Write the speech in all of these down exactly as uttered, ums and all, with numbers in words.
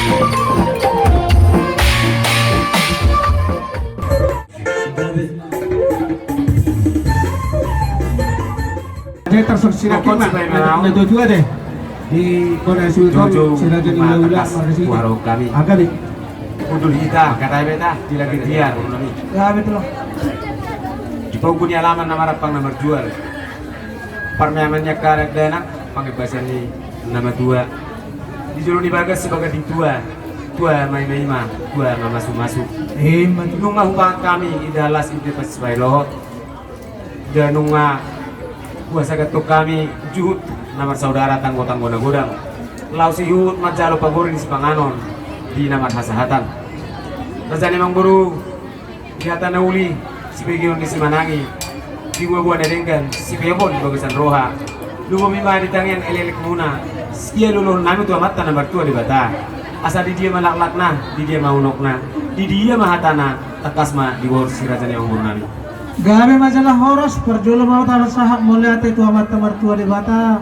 Jadi tersaksikan. Pokok na, supaya na, menang. Na dua-dua deh. Di kona sultan. Jojo, si raja ni ma hula-hula, takas marga sini. Warok kami. Agak deh. Udur hita, kata beta, di lagi tiar, nami. Ya, betul. Di poguni alaman nama rapang nama jual. Parmeaman ni angka anak danak, pangebasan ni nama tua. Di jolo ni bagas si bagas di tua. Tua ma ima-ima, tua ma masu-masu. Eh, ma-, nunga hupahat kami, inda las inda pas bae lohot. Nunga huasagan tu hami juhut na marsaudara tanggo-tanggo na godang. Laos ihut manjalo pagoring sipanganon di na marhasahatan. Raja ni amangboru, di hata na uli, sibegeon ni simanangi, di buabua na denggan, sipeopon di bagasan roha. Lumobi ma di tangiang elek-elek muna, sialualuhon nami tu Amanta na martua Debata. Asa di dia ma laklakna, di dia ma unokna, di dia ma hatana, tangkas ma dibohor si raja ni amangboru nami. Gabe ma jala horas, parjolo ma hata sahat mauliate tu Amanta martua Debata,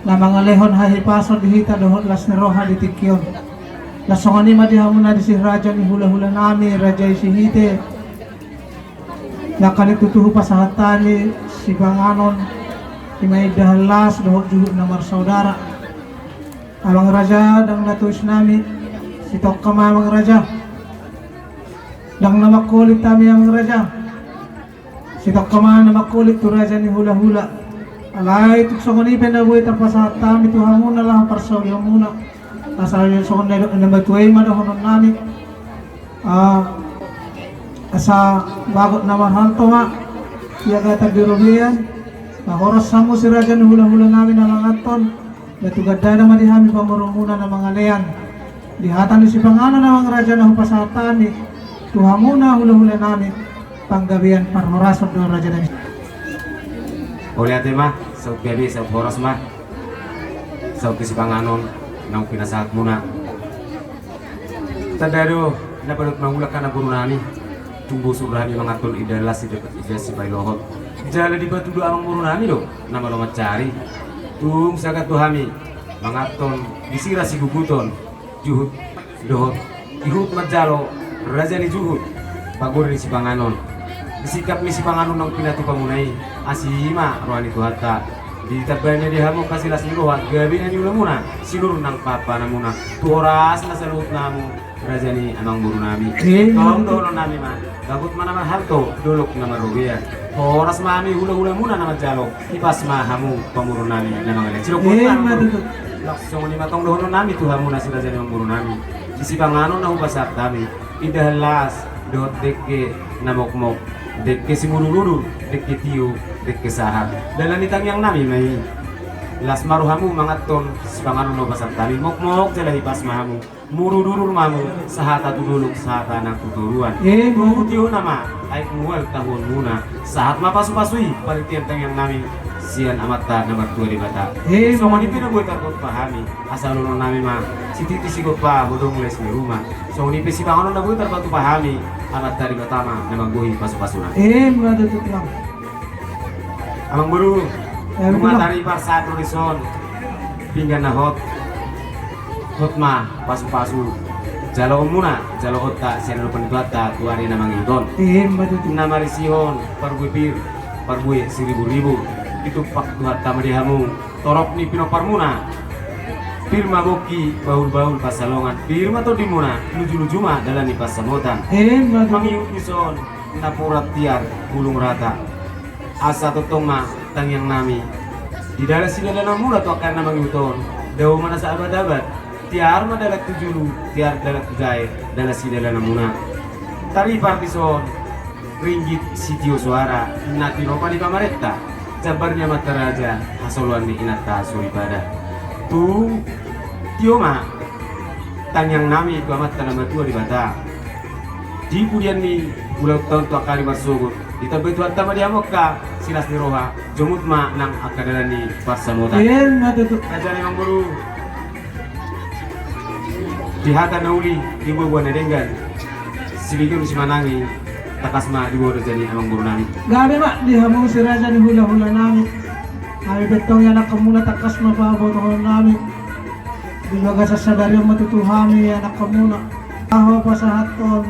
na mangalehon hahipason di hita dohot las ni roha di tingki on. Las songon i ma di hamuna di si raja ni hula-hula nami, raja i Sihite. Nangkaning tutu hupasahat hami sipanganon, ima indahan las dohot juhut na marsaudara. Amang raja, ndang na tois nami, sitongka ma amang raja. Ndang na mangkolit hami amang raja. Sitongka ma na mangkolit tu raja ni hula-hula. Alai tung songon i pe na boi tarpasahat hami tu hamuna laho parsaulianmuna. Asa songon na nidok ni na matua i ma dohonon nami. Ah, asa bagot na marhalto ma, ia gata di robean. Na horas hamu si raja ni hula-hula nami na manganhon. Datu gandana ma di hami pamoruonmuna na mangalean. Di hata ni sipanganon amang raja na hupasahat hami tu hamuna hula-hula nami, panggabean parhorasan do raja nami. Mauliate ma, saut gabe, saut horas ma. Saut ni sipanganon naung pinasahatmuna. Tanda do na padohot mangulak angka na boru nami. Tung bosur do hami manganhon inda las, inda sipaelohon. Jala dipatudu amang boru nami do na malo mansari. Tung sagat do hami manganhon di sira siguguton juhut dohot ihut manjalo raja ni juhut, pagoring ni sipanganon. Di singkap ni sipanganon naung pinatupamuna i, asi ma roha ni Tuhanta. Ditambai ma di hamu angka silas ni roha, gabe na niulamuna, sinur nang pahanpahanmuna. Tu horas na saluhutna hamu, raja ni amang boru nami. Eh. Tong dohonon nami ma, bagot ma na marhalto, dolok na marrobean. Horas ma hami hula-hulamuna na manjalo, hipas ma hamu pamoruon nami na mangalean. Sidok. Eh, ma tutu. Laos songon i ma tong dohonon nami tu hamuna si raja ni amang boru nami. Di sipanganon na hupasahat hami, indahan las dohot dengke na mokmok, dengke simudur-udur, dengke tio, dengke sahat. Dalan ni tangiang nami ma i. Las ma rohamu manganhon sipanganon na hupasahat hami, mokmok jala hipas ma hamu, mudur-udur ma hamu, sahata tu dolok, sahata nang tu toruan. Eh, ma tutu. Tio nama, aek mual tahuonmuna. Sahat ma pasu-pasu i, pangidoan tangiang nami sian Amanta na martua Debata. Eh, songon i pe na boi tarpatupa hami, asa ulaon nami ma sititi sigompa, bodong les ni ruma. Songon i pe sipanganon na boi tarpatupa hami, Amanta Debata ma na manggohi pasu-pasuna. Eh, ma tutu, Tulang. Amang boru, eh, nunga taripar sahat ro dison pinggan na hot. Hot ma pasu-pasu jaloonmuna, jaloonta sian adopan ni Tuhanta tu ari na mangihut on. Eh, ma tutu. Na marisihon parbue pir, parbue siribu-ribu. Ditumpak Tuhanta ma di hamu torop ni pinomparmuna. Pir ma bongki, bahul-bahul pansalongan, pir ma tondimuna, luju-luju ma dalan ni pansamotan. Eh, ma tutu. Mangihut dison napuran tiar bulung rata. Asa tongtong ma tangiang nami di dalan sidalananmuna tu angka na mangihut on. Dao ma na saabat-abat, tiar ma dalan tu julu, tiar dalan tu jae, dalan sidalananmuna. Taripar dison ringgit sitio soara na tinopa ni pamarenta, jambar ni amanta raja, hasoloan ni inanta soripada. Tung tio ma tangiang nami tu Amanta na martua Debata. Di pudian ni ulaonta on tu angka ari marsogot, ditambai Tuhanta ma di hamu angka silas ni roha, jomut ma nang angka dalan ni pansamotan. Eh, ma tutu. Raja ni amang boru, di hata na uli, di buabua na denggan, sibegeon simanangi, tangkas ma diboan raja ni amang boru nami. Gabe ma di hamu si raja ni hula-hula nami. Hami pe tong ianakhonmuna, tangkas ma pabotohon nami. Di bagasan sadari on ma tutu hami anakkonmuna, laho pasahathon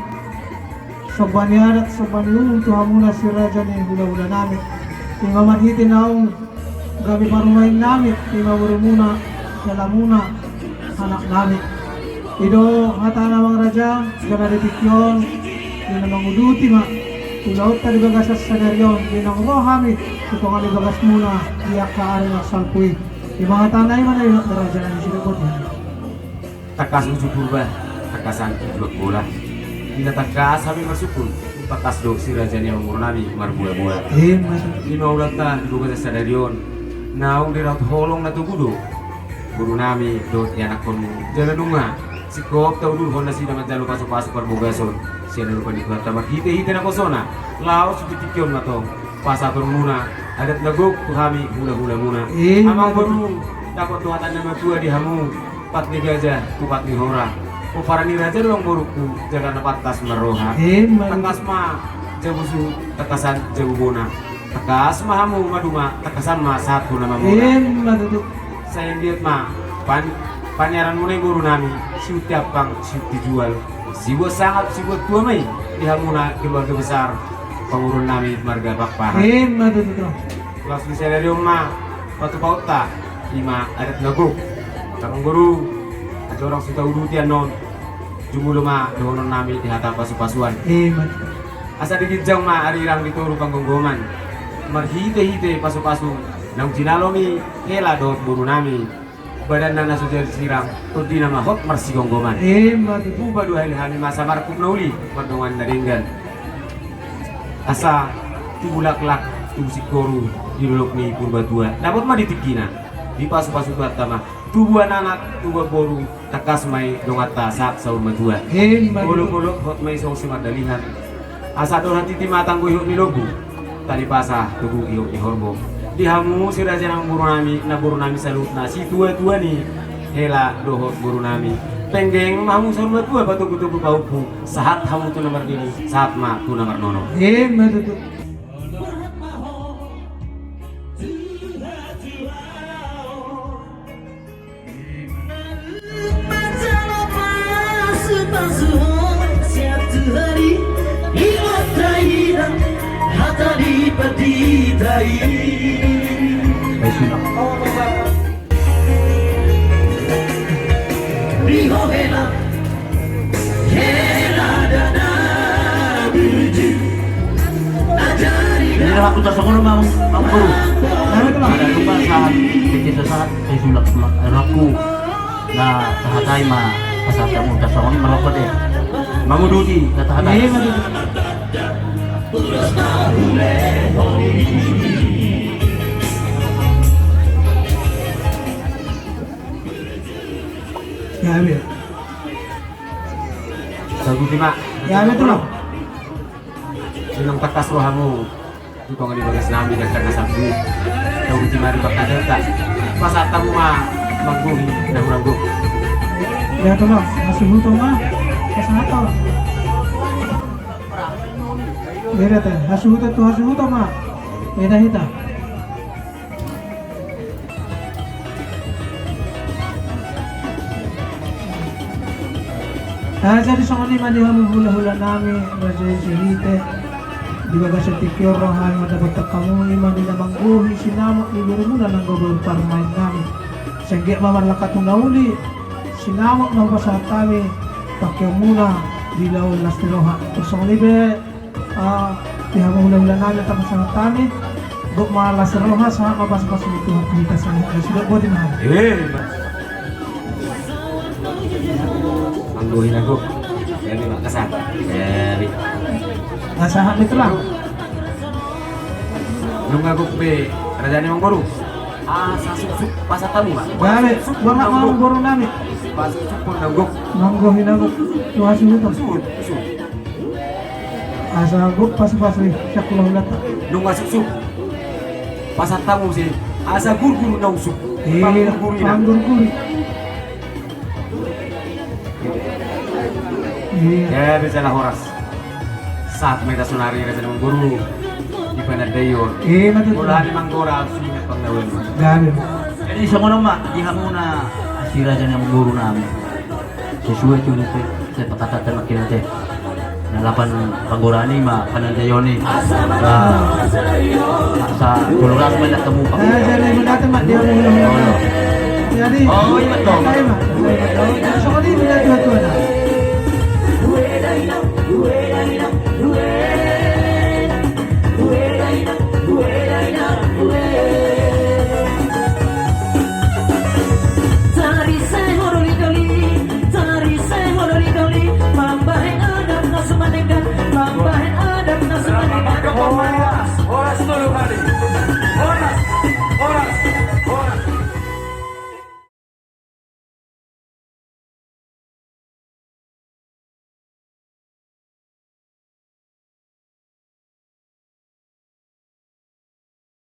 somba ni adat, somba ni uhum tu hamuna si raja ni hulahulanami. I ma marhite naung gabe parumainnami, i ma borumuna, helamuna, anaknami. I do hatana, amang raja, jala di tingki on, di na manguduti ma ulaonta di bagasan sadari on, di naung ro hami tu tonga ni bagasmuna di angka ari na salpu i. I ma hatana, i ma na didok ni raja nami, sude boti. Tangkas uju Purba, tangkasan uju Angkola. Di na tangkas hami marsungkun, tangkas do si raja ni amangborunami marboaboa. I ma tutu. I ma ulaonta di bagasan sadari on, naung dirahut holong na togu do borunami dohot ianakkonmu. Jala nunga singkop taudurhon nasida manjalo pasupasu parbogason sian adopan ni Tuhanta marhitehite naposona. Laos di tingki on ma tong pasahatonmuna adat na gok tu hami hulahulamuna. I ma tutu. Amangboru, dapot do hata ni na matua di hamu, pat ni gajah tu pat ni hora. Pomparan ni raja do, amangborungku, jala na pantas marroha. I ma tutu. Tangkas ma jabu suhut, tangkasan jabu bona. Tangkas ma hamu maduma, tangkasan ma sahat tu na mamora. I ma tutu. Sai anggiat ma pan-, paniaranmuna i, borunami, sihunti ampang, sihunti jual, sibuat sangap, sibuat tua ma i di hamuna keluarga besar pamoruonnami marga Pakpahan. I ma tutu. Laos di sadari on ma patupaonta, i ma adat na gok. Amangboru, andorang so tauduti annon, jumolo ma dohononnami di hata pasupasuan. I ma tutu. Asa di ginjang ma arirang, di toru panggomgoman, marhitehite pasupasu naung jinalo ni hela dohot borunami. Badanna na so jadi sirang, tondina ma hot marsigomgoman. I ma tutu. Upa dua hali hami masa markuk na uli, mardongan na denggan. Asa tubu laklak, tubu singkoru di dolok ni Purbatua. Dapot ma di tingkina, dipasupasu Tuhanta ma tubuan anak, tubuan boru, tangkas ma i donganta sahat saur matua. I ma tutu. Olopolop hot ma i songon simardalihan. Asa dohot titi ma tanggo ihot ni lombu, tali pasa togu ihot ni horbo. Di hamu si raja ni amangborunami, namborunami saluhutna, situatua ni hela dohot borunami. Penggeng ma hamu saur matua, patogutogu pahompu, sahat hamu tu na marnini, sahat ma tu na marnono. I ma tutu. Jadi, aku tersongon, Bang, Bang Guru. Ada lupa saat, kecil sesaat, saya sulak-sulak, eh, aku. Na tahatai ma, asa kamu tersongon merokok deh. Manguduti, na tahatai. Iya, Bang. Ya, ambil. Saguti ma. Ya, ambil tu, Bang. Di na tangkas rohamu tu tonga ni bagasnami, dan tangkas aku. Tahu di mari bakal datang. Pasahat hamu ma manggohi na hurang gok. Ya, tolong, hasuhuton ma. Pasahat hamu. Beda te, hasuhuton tu hasuhuton ma. Beda hita. Nah, jadi songon i ma di hamu hulahulanami, raja i sihite. Di bagasan tingki on roha nami mandapothon hamu, i ma di na manggohi sinamot ni borumuna nanggo boru parumaennami. Sai anggiat ma marlangka tu na uli sinamot na hupasahat hami, pangkeonmuna di ulaon las ni roha. Terus songon i be, ah, di hamu hulahulanami, tama sama hami. Gok ma las ni roha, sahat ma pasupasu ni Tuhan tu hita saluhutna. Sude, boti ma. Eh, manggohi na gok. Jadi, makasih. Jadi. Nah, sahat ni, Tulang. Nunga gok be raja ni amangboru. Ah, sasuksuk pasahat hamu, Bang. Balik, suk, bangak ma amangborunami. Pasuksuk pun na gok. Manggohi na gok. Tu hasuhuton. Suhut, suhut. Asa gok pasupasu i, sian hulahulan ta. Nunga suksuk pasahat hamu muse, asa gurgur na usuk. Iya, panggurguri na. Panggurguri. Iya. Ya, bisa lah horas. Sahat ma hita sonari, raja ni amangboru, di panandaion. Iya, betul. Molo hami manggora, harus ingat panggabean. Gabe. Jadi songon on ma di hamuna. Si raja ni amangboru nami. Sesuai tu ni pe, saya pakatatan makin nanti. Na lapan panggorani ma panandaion i. Sa tolu ratus ma nak temu. Ah, jadi mendatang mak dia mulu. Jadi, oh, iya, betul. Saya mah. Jadi, so kali mendatang tuan.